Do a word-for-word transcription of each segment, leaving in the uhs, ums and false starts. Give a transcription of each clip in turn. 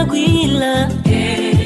Kwila,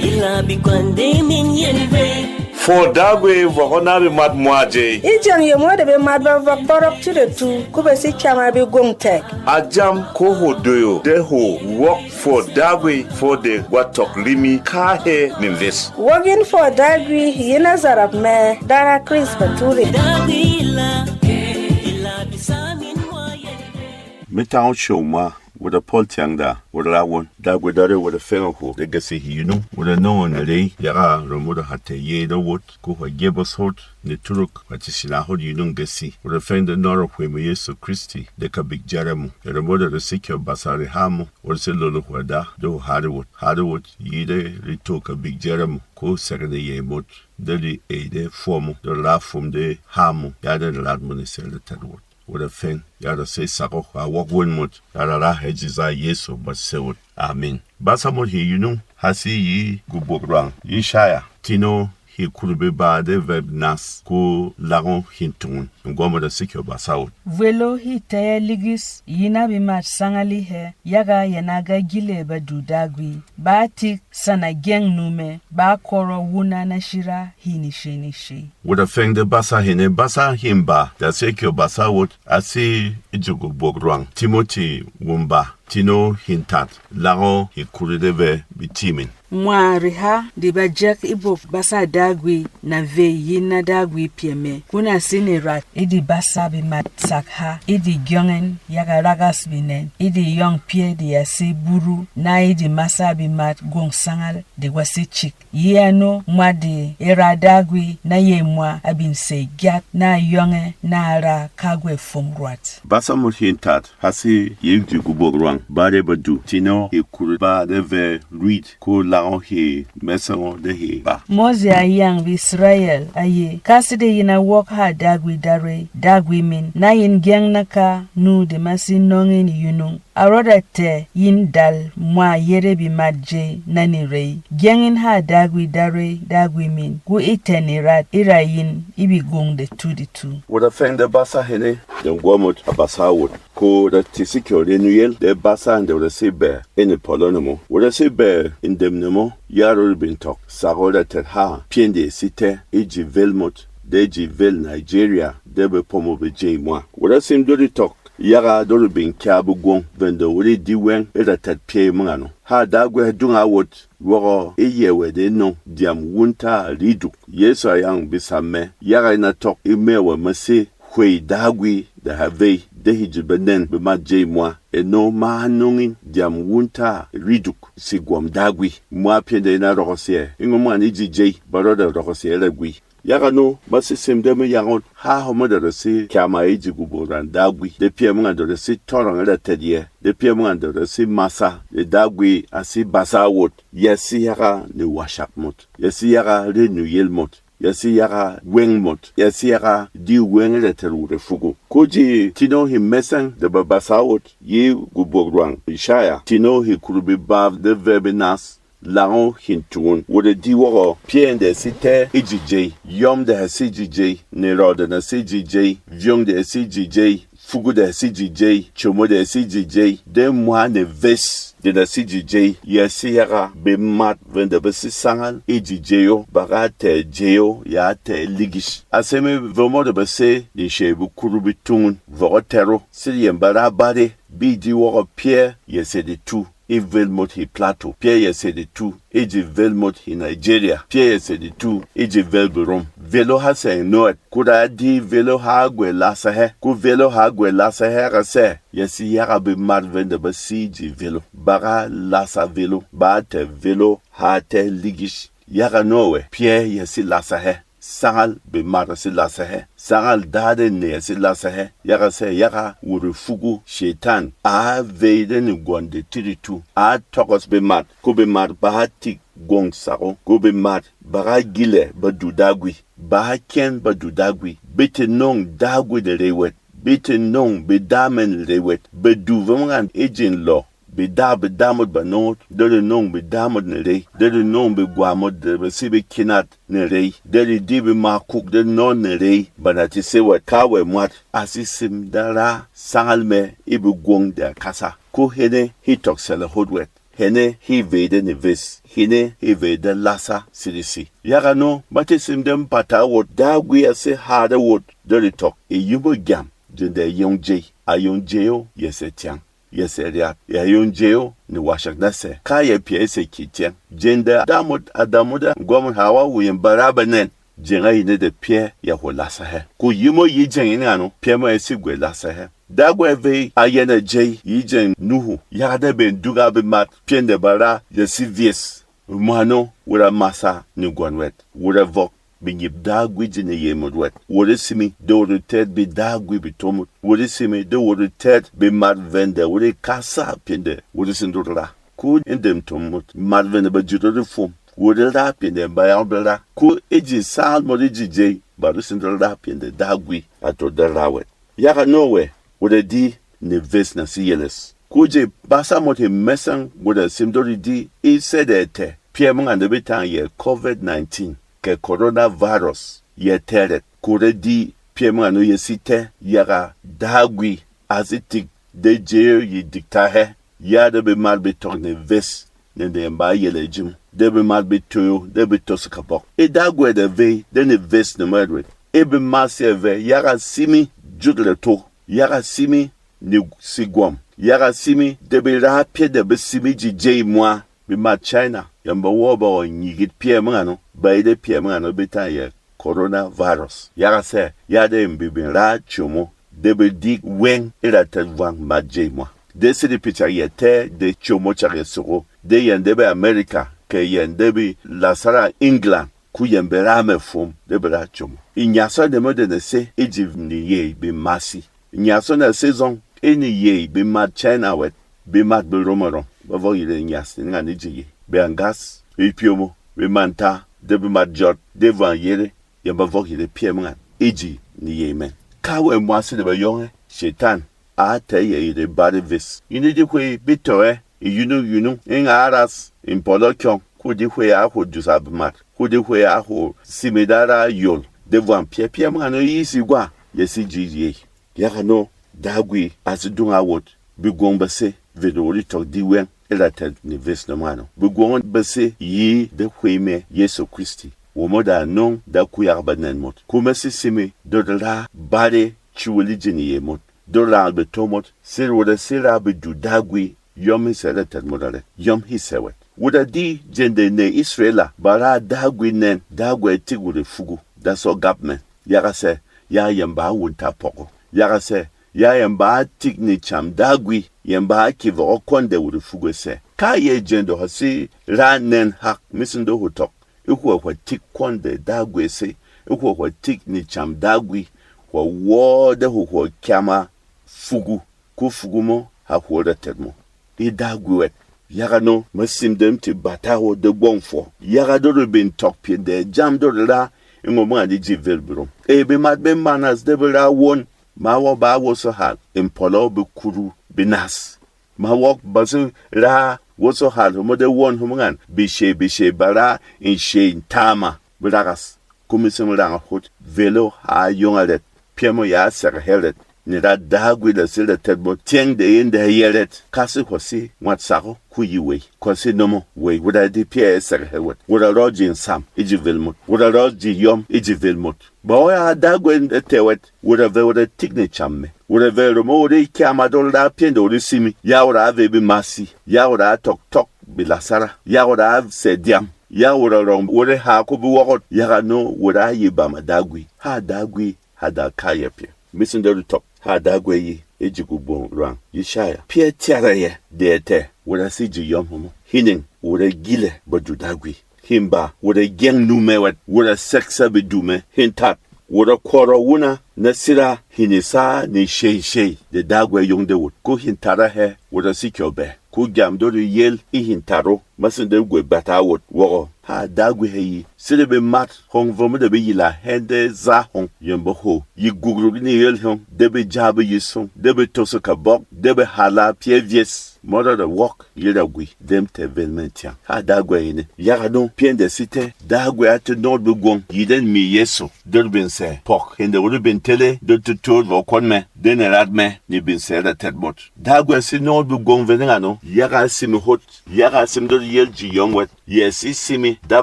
yila bi kwande min yen vey. Fwɔ Dagwi vɔk ɔ na bemat mwa jey. E jeng yemo de bemat ba vɔk bɔrɔk tide tu, ku be si chama be gwong tɛk. A jam ko hwo doyo de hwo wok fwɔ Dagwi fwɔ de gwa tɔk limi ka he ne ves. Wok yin fwɔ Dagwi, yin a zarap mɛ, dara Chris Bature. Dagwi la, yila bi sa min mwa yen vey. Metang o show mwa. Wot a Pɔl tyang da, wot a ra won. Dagwi Dare wot a feng a hwo de gasi hyi yunung. Wot a nɔng o na rey yaga rom wot a hata ye da wot, ko hwa ge bos hot ne turuk hwa ti sina hot yunung gasi. Wot a feng de nɔrɔ hwe mo Yesu Kristi de kabik jara mo. E rom wot a resi kyo basa re ha mo. Wot a se lolo hwa da de hwo hari wot. Hari wot yi de rito kabik jara mo. Ko sɛgɛnɛ ye mot de ri e de fwo mo de ra fum de ha mo ya de rat mo ne sel de tat wot. Wot a feng, ya ra sey sak o hwa wok won mot, ya ra ra hɛ ji za Yesu ba se wot. Amin. Basa mot hyi yunung, ha si yi gubok rwang, yi shaya. Tino hyi kuru be ba de vɛb nas, ko lang o hyi tungun. Ngwa mot a sikyo basa wot. Vwel o hyi tɛyɛ ligis, yi na bi mat sangali hɛ, yaga yɛn a ga gile ba du Dagwi. Ba tik sana gyeng numɛ, ba kɔrɔ wuna na shira hyi nishe nishe. Wot a feng de basa hene basa himba da se kyo basa wot a si e ji gubok rwang Timoti wumba tino hin tat lang o hyi kuri de vɛ bi timin. Mwa riha de ba jek e bok basa Dagwi na vey yin na Dagwi pyɛ mɛ, kuna si ne rat e de basa bemat sak ha, e de gyɔngɛn yaga ragas benɛn, e de yɔng pyɛ de ya se buru, na e de masa bemat gwong sangal de wa se chik. Yi ano mwat de e ra Dagwi na yey mwa a bin sey gyat na a yɔngɛ na a ra kagwɛ fwom rwat. Basa mot hin tat ha si yi ji gubok rwang ba de ba du tino hyi kuru ba de vɛ rwit ko lang o hyi mɛsɛng o de hyi ba. Moze a yang bi Israel a ye, ka sede yin a wok ha Dagwi Dare, Dagwi min, na yin gyeng na ka nu de ma si nɔng in yunung. A rɔda tɛ yin dal mwa yere bemat jey na nerey. Gyeng in ha Dagwi Dare, Dagwi min, ku e tɛn e rat e ra yin e bi gwong de tu de tu. Wot a feng de basa hene de ngwɔmot a basa wot, ko da tisi kyɔ renuyel de basa de wot a si bɛ e ne pɔlɔ ne mo. Wot a si bɛ ndem ne mo ya rori bin tɔk sako da tɛt ha pyɛn de si tɛ e ji vel mot de ji vel Nigeria de be pomo be jey mwa. Wot a sim dori tɔk yaga doro bin kya be gwong vendo wuri di weng e ra tat pyɛ mung ano. Ha Dagwi ha dung a wot, wok e yɛ wɛ de nong dyam wunta riduk. Yesu a yang bi samme yaga ina tɔk e mɛ wɛ ma se hwey Dagwi da ha vey de hi ji be nɛn be ma jey mwa. E no ma ha nong in dyam wunta riduk si gwam Dagwi. Mwa pyɛ de ina rɔgɔ sɛ e ngo mwan e ji jey ba rɔ da rɔgɔ sɛ e ra gwi. Yaga no, ma se sem de me yang ot, ha hom de resi kyama e ji gubok rwang Dagwi, de pyɛ mung de resi tɔrang e ra tɛt yɛ, de pyɛ mung de resi masa, de Dagwi a si basa wot, ya si yaga ne washak mot, ya si yaga renuyel mot, ya si yaga weng mot, ya si yaga di weng e ra tɛt wure fugu. Ko ji tino hi mɛsɛng de ba basa wot, yi gubok rwang Ishaya, tino hi kuru bi bav de vɛ bi nas, lang o hin tungun. Wot e di wɔgɔ, pyɛng de si tɛ e ji jey, yɔm de ha si ji jey, nerɔ de na si ji jey, vyong de ha si ji jey, fugu de ha si ji jey, chomo de ha si ji jey, de mwa ne ves de na si ji jey, ya si yaga bemat vende be si sangal e ji jey o, ba ga tɛ jey o, ya tɛ ligish. A seme vemo de be se, de shey be kuru bi tungun, vɔgɔ tɛro, sede yɛn ba ra bare, bi di wɔgɔ pyɛ ya sede tu. E vel mot hi Plateau, pyɛ ya sede tu, e ji vel mot hi Nigeria, pyɛ ya sede tu, e ji vel berom. Velo ha sɛng nɔt, ko da di velo ha gwe lasa hɛ, ko velo ha gwe lasa hɛ ga sɛ, ya si yaga bemat vende ba si ji velo, ba ga lasa velo, ba tɛ velo ha tɛ ligish. Yaga nɔ wɛ, pyɛ ya si lasa hɛ. Sangal bemat a si lasa hɛ. Sangal daa de ney a si lasa hɛ. Yaga sɛ yaga wuri fugu Shetan a vey de negwɔn de tiritu. A tɔgɔs bemat, ko bemat ba ha tik gwong sako, ko bemat ba ha gilɛ ba du Dagwi, ba ha kyɛn ba du Dagwi. Be te nong Dagwi de rey wɛt. Be te nong bedamɛn rey wɛt. Be du vemgan e jin lɔ. Bedag bedamot ba nɔng ot, de renong bedamot nerey, de renong begwamot de be si be kinat nerey, de redi bemakuk de nɔn nerey, bana ti se wɛt ka wɛ mwat. A si sim da ra sangal mɛ e begwong de a kasa. Ko hene hi tɔk sɛlɛ hot wɛt. Hene he vey de neves, hene he vey de lasa sirisi. Yaga no, ma tē sim de mpata wot, Dagwi a sé ha de wot de retɔk, e yimo gyam, jeng de a yong jey, a yong jey o, ya sè tyang, ya sè ryat, ya yong jey o, ne washak na sè, ka ya pyɛ e sè ki tyɛng. Jeng de damot a damot a gwamon hawa wuyen bara benɛn. Jeng a yi ne de pyɛ ya hwo lasa hɛ. Ko yimo yi jeng in ano, pyɛ mo e si gwe lasa hɛ. Dagwi vey a yɛn a jey yi jeng Nuhu, yaga de ben duga bemat pyɛn de bara ya si vyes. Mwano wura masa ni gwon wet, wura vok bi nyip Dagwi ji ne yey mot wet. Wura simi de wura tɛt bi Dagwi bi to mot. Wura simi de wura tɛt bi mat vende wura kasa pyɛn de wura sin dura. Ko in dem to mot mat vende ba jiro de fum. Wura ra pyɛn de ba yang bera. Ko e ji sal mot e ji jey ba wura sin dura pyɛn de Dagwi a to de ra wet. Yaga no we, wura di neves na si yeles. Ko je basa mot he mesang wura sim dori di e sede tɛ. Pyɛ manga de bi tang ye covid nineteen ke coronavirus ye tɛrɛt. Ko re di pyɛ manga no ye si tɛ yaga Dagwi a si tik de jey yi dikta hɛ. Ya de bemat bi tɔk neves ne de ba yɛlɛ jim, de bemat bi toyo, de bi tos kabɔk. E Dagwi de vey de neves ne mɛ rwet. E bemat si vey yaga simi jut reto, yaga simi ni sigwɔm, yaga simi de bi ra pyɛ de bi simi ji jey mwa. Bemat China yɛn ba wɔ ba ɔ nyigit pyɛ manga no, ba yi de pyɛ manga no bi ta yɛ coronavirus. Yaga sɛ, ya de mbi bin ra chomo de bi dik weng e ra tɛt vwang mat jey mwa. De sede pyɛ cak yɛ tɛ de chomo cak yɛ soko, de yɛn de be America, ke yɛn de be lasara England, ko yɛn be ra mɛ fwom de be ra chomo. E nyasa de mo de ne se e ji ni yey bi masi. Nyasa na se zong e ni yey bi mat China wet, bi mat bi rom arɔng, ba vok yi de nyas ni ngan e ji yey. Be angas, bi pyomo, bi manta, de bi mat jot, de vang yere, yɛn ba vɔk yi de pyɛ manga e ji ni yey mɛn. Ka wɛ mwasi de ba yɔng ɛ, Shetan a tɛ̀ yɛ yi de bare ves. Yi ni di hwey bi tɔ̀ ɛ, yi yunung yunung, e nga a ras, e mpɔlɔ kyɔng, ko di hwey a hwo jusa bemat, ko di hwey a hwo simi da ra yol, de vwam pyɛ pyɛ manga no yi si gwa, yɛ si ji yey. Yaga no, Dagwi a si dunga wot, bi gwong ba se, vit wot e tɔk di wɛng, e ra tɛt ni ves na mwano. Bi gwong ba se yi de hwey mɛ Yesu Kristi. Womo da nong da kuyak ba nɛn mot. Kuma si simi dot ra bare chuwili jini ye mot. Dot ra be to mot, sir wot a sir a bi du Dagwi, yɔm hi sɛ ra tɛt mot a rɛ. Yɔm hi sɛ wet. Wot a di jende ne Israela, ba ra Dagwi nɛn, Dagwi a tik wot e fugu. Da sɔ gap mɛn. Yaga sɛ, ya yɛn ba wunta pɔk o. Yaga sɛ, ya yɛn ba tik ni cham Dagwi, yɛn ba ki vɔk kwɔn de wuri fugu sɛ. Ka yɛ jeng de hwà si ra nɛn hak, misin de hwà tɔk, e hwà hwà tik kwɔn de Dagwi se, e hwà hwà tik ni cham Dagwi, hwà wɔ de hwà hwà kyama fugu, ko fugu mo ha hwà ra tɛt mo. E Dagwi wɛt. Yaga no, ma sim de mti bata wo de gbɔng fwɔ. Yaga de rebin tɔk pyɛ de jam de rera, e ngo mwa di ji vel brom. E bemat be manas de be ra won, ma wɔ ba woso hal, e mpɔlɔ be kuru be nas. Ma wɔk ba se ra woso hal homo de won homo ngan, be she be she ba ra in she in tama be ragas. Ko mi seng rang hot, velo ha yong arɛt, pyɛ mo ya sɛk hɛrɛt, ni ra Dagwi da sira tɛt mo tyɛng de yin de yɛrɛt, ka si hwɔ si mwat sako, ko yi wey, ko si nomo wey, wura di pyɛ sɛk hɛrɛt, wura rɔ ji nsam e ji vel mot, wura rɔ ji yɔm e ji vel mot. Ba o ya Dagwi de tɛ wɛt, wura ve wura tik ni cham me, wura ve romo wura kyama dol da pyɛn de wura simi, ya wura ve bi masi, ya wura tɔk tɔk bi lasara, ya wura sɛ diam. Ya wura rɔng wura ha ko bi wɔgɔt, yaga no wura yi bama Dagwi. Ha Dagwi ha da kayɛ pyɛ. Misin de rutɔk, ha Dagwi yi e ji ku bwong rwang Yishaya. Pyɛ tyara yɛ de tɛ, wura si ji yɔm homo. Hining wura gile ba du Dagwi. Himba wura gyeng numɛ wɛt, wura sɛksa bi dumɛ. Hintat wura kwɔrɔ wuna na sira, hini sa ni shei shei de Dagwi yong de wut. Ko hintat a hɛ wura si kyɔ bɛ. Ko gyam dori yel e hintat o, masin de gwe bata wot wɔgɔ. Ha Dagwi hɛ yi, sede be mat hong vomo de be yila hɛn de za hong, yɛn ba ho yi gugruk ni yel hong, de be ja be yi song, de be toso kabɔk, de be hala pyɛ vyes. Mɔrɔ de wɔk yi ra gwi, dem tɛ vel mɛn tyang. Ha Dagwi yi ne, yaga no pyɛn de sitɛ, Dagwi a te nɔt be gwong yi den mi Yesu. Dor bin sɛ pɔk hende wuri bin Hele dot tutuut vɔ kwɔn mɛ, de ne rat mɛ, ne bin sɛɛ da tɛt mot. Dagwi a si nɔng bigwong vene ngano, yaga a simi hot, yaga a simi dot yel ji yɔng wɛt, yɛ si simi, da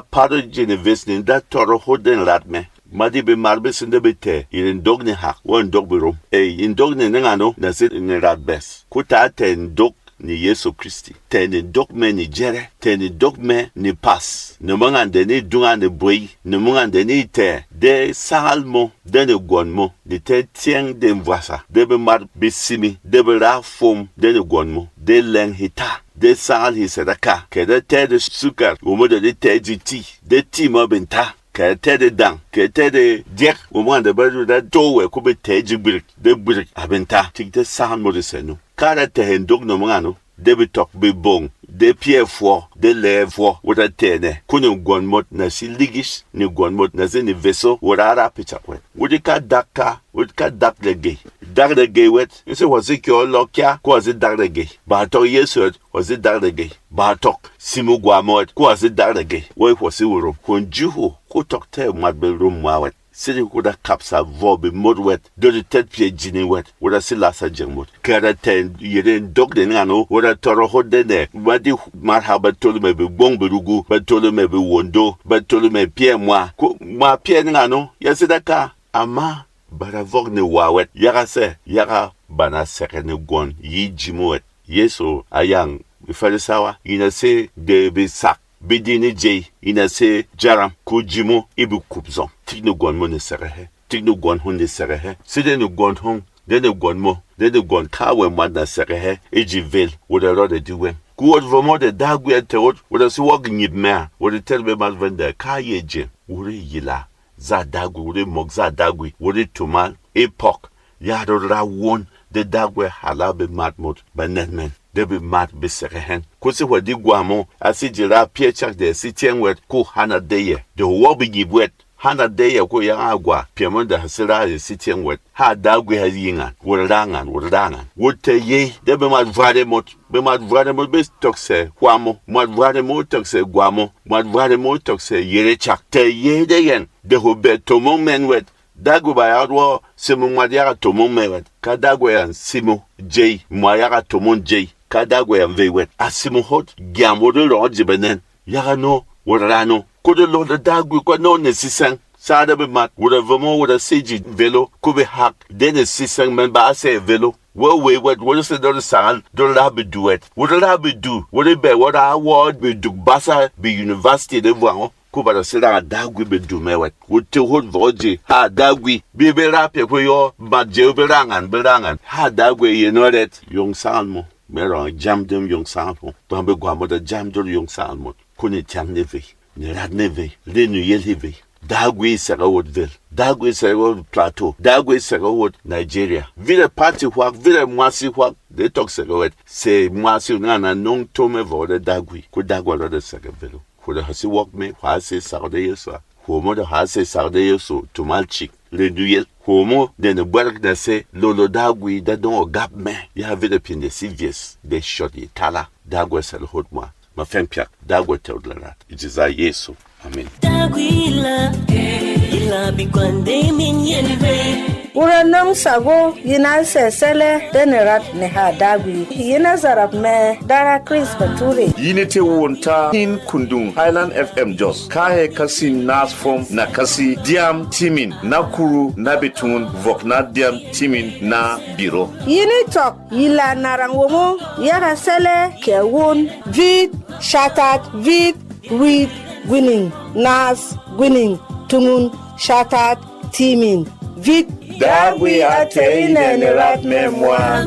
pat o ji ne ves ne da tɔrɔ hot de ne rat mɛ. Ma di bemar be sinde be tɛ̀, yi ndok ne hak, wo ndok be rom. Ey, ndok ne ne ngano, na se ne rat bɛs. Ko ta tɛ̀ ndok ni Yesu Kristi. Tɛ̀ ni dok mɛ ni jɛrɛ, tɛ̀ ni dok mɛ ni pas. Nemo ngan de ni dunga ni bwey, nemo ngan de ni tɛ̀, de sangal mo, de ni gwɔn mo, ni tɛ̀ tyɛng de vwasa, de be mat be simi, de be ra fwom, de ni gwɔn mo, de lɛng hita, de sangal hi sadaka, kɛ de tɛ̀ de sukar, womo de ni tɛ̀ ji ti, de ti mo binta, kɛ tɛ̀ de dang, kɛ tɛ̀ de jɛk, womo ngan de be da do wɛ ko be tɛ̀ ji gbirik, de gbirik a binta, tik de sangal mo de sɛnu. Ka da tɛ̀ hɛ ndok nɔmɔ ngano, de be tɔk be bong, de pyɛ fwɔ, de lɛɛ fwɔ, wot a tɛ̀ nɛ, ko ne gwɔn mot na si ligis, ne gwɔn mot na se ne veso, wot a ra pecak wɛt. Wot e ka dak ka, wot e ka dak de gey. Dak de gey wɛt, e se hwɔ se kyɔ lɔ kya, ko a se dak de gey. Ba tɔk Yesu wɛt, hwɔ se dak de gey. Ba tɔk, simo gwa mɔ wɛt, ko a se dak de gey. Woi hwɔ se woro, hwon ji hwo, ko tɔk tɛ̀ mwat be rom mwa wɛt. Sede ko da kapsa vɔ bemot wɛt, dot e tɛt pyɛ jining wɛt, wot a si lasa jeng mot. Kɛ da tɛ̀ yere ndok de ngan o, wot a tɔrɔ hot de nɛ, ma di marha ba tolo mɛ be gbong be rugu, ba tolo mɛ be wondo, ba tolo mɛ pyɛ mwa. Ko mwa pyɛ ngan o, ya sede ka, ama ba da vɔk ne wa wɛt, yaga sɛ, yaga ba na sɛkɛ ne gwɔn yi ji mo wɛt. Yesu a yang BeFarisawa, yi na se de besak, be di ne jey, yi na se jaram, ko ji mo e be kup zɔng. Tik ne gwɔn mo ne sege hɛ. Tik ne gwɔn hon ne sege hɛ. Sede ne gwɔn hon, de ne gwɔn mo, de ne gwɔn kawɛ mwat na sege hɛ, e ji vel, wot a rɔ de di wɛng. Ko wot vɔ mo de Dagwi a tɛ wot, wot a se wɔk nyip mɛ a, wot e tɛr be mat vɛn de ka ye jeng, wot e yila. Za Dagwi, wot e mɔk za Dagwi, wot e tumal, e pɔk, ya rot ra won, de Dagwi hala be mat mot, ba nɛn mɛn, de be mat be sege hɛn. Ko se hwa di gwa mo, a si ji ra pyɛ cak de si tyɛng wɛt, ko hana de yɛ. De hwo wɔk be nyip wɛt, hana de yɛ ko yang a gwa, pyɛ mo de ha si ra de si tyɛng wɛt. Ha Dagwi ha yi ngan, wot ra ngan, wot ra ngan. Wot tɛ yey, de be mat vware mot, be mat vware mot be tɔk sɛ hwa mo, mat vware mo tɔk sɛ gwa mo, mat vware mo tɔk sɛ yere cak. Tɛ yey de yɛn, de hwo bɛ tomong mɛn wɛt, Dagwi ba yagat wɔ simo mwat yaga tomong mɛ wɛt, ka Dagwi a simo jey, mwa yaga tomong jey, ka Dagwi a vey wɛt. A simo hot, gyam wot e rɔngɔ ji bɛnɛn, yaga no, wot ra no. Ko de lɔ de Dagwi kwa no ne sisɛng, sa de be mat, wot a vemo, wot a se ji velo, ko be hak, de ne sisɛng mɛn ba a sɛ velo. Wɛ wey wɛt, wot e se dot sangal, dot ra be du wɛt. Wot ra be du, wot e bɛ wot a wɔ be duk basa, be university de vwangɔ. Ko ba da se rangà Dagwi be du mɛ wɛt. Wot tē hot vɔk ji ha Dagwi. Be be ra pyɛ ko yɔ, mat jeu be rangàn, be rangàn. Ha Dagwi ye nɔ rɛt, yong sangal mo. Mɛ rɔngɔ jam dem yong sangal mo. Bang be gwa mo da jam dor yong sangal mo. Ko ne tyang ne vey, ne rat ne vey, re nuyel he vey. Dagwi sɛgɛ wot vel. Dagwi sɛgɛ wot Plateau. Dagwi sɛgɛ wot Nigeria. Vire party hwak, vire mwasi hwak. De tɔk sɛgɛ wɛt. Se mwasi nana nong tome vɔk de Dagwi. Ko Dagwi rɔ de sɛgɛ velo. Hwo de ha si wɔk me, hwa se sak de Yesu a. Hwo mo de ha se sak de Yesu, tumal chik, le duyel. Hwo mo de ne bwɛrɛk na se, lolo Dagwi da dɔngɔ gap mɛ. Ya vide pinde si vyes, de shɔt yi tala. Dagwi sɛl hot mwa. Ma fɛng pyak, Dagwi tɛw de rat. Iji za Yesu. Amen. Dagwi la, ila bi kwande min yen ve. Wura nɔng sago yi na sɛ sɛlɛ de ne rat ne ha Dagwi. Yi na zarap mɛ dara Chris Bature. Yi ne tē won ta hin kundung Highland F M Jos. Ka hɛ kasi nas fom na kasi diam timin na kuru na betungun vok na diam timin na biro. Yi ni tɔk yi la narang womo yaga sɛlɛ kɛ won vit shatat vit rwit gwining nas gwining tungun shatat timin vit. Dagwi a tɛy nɛ ne rat mɛ mwa.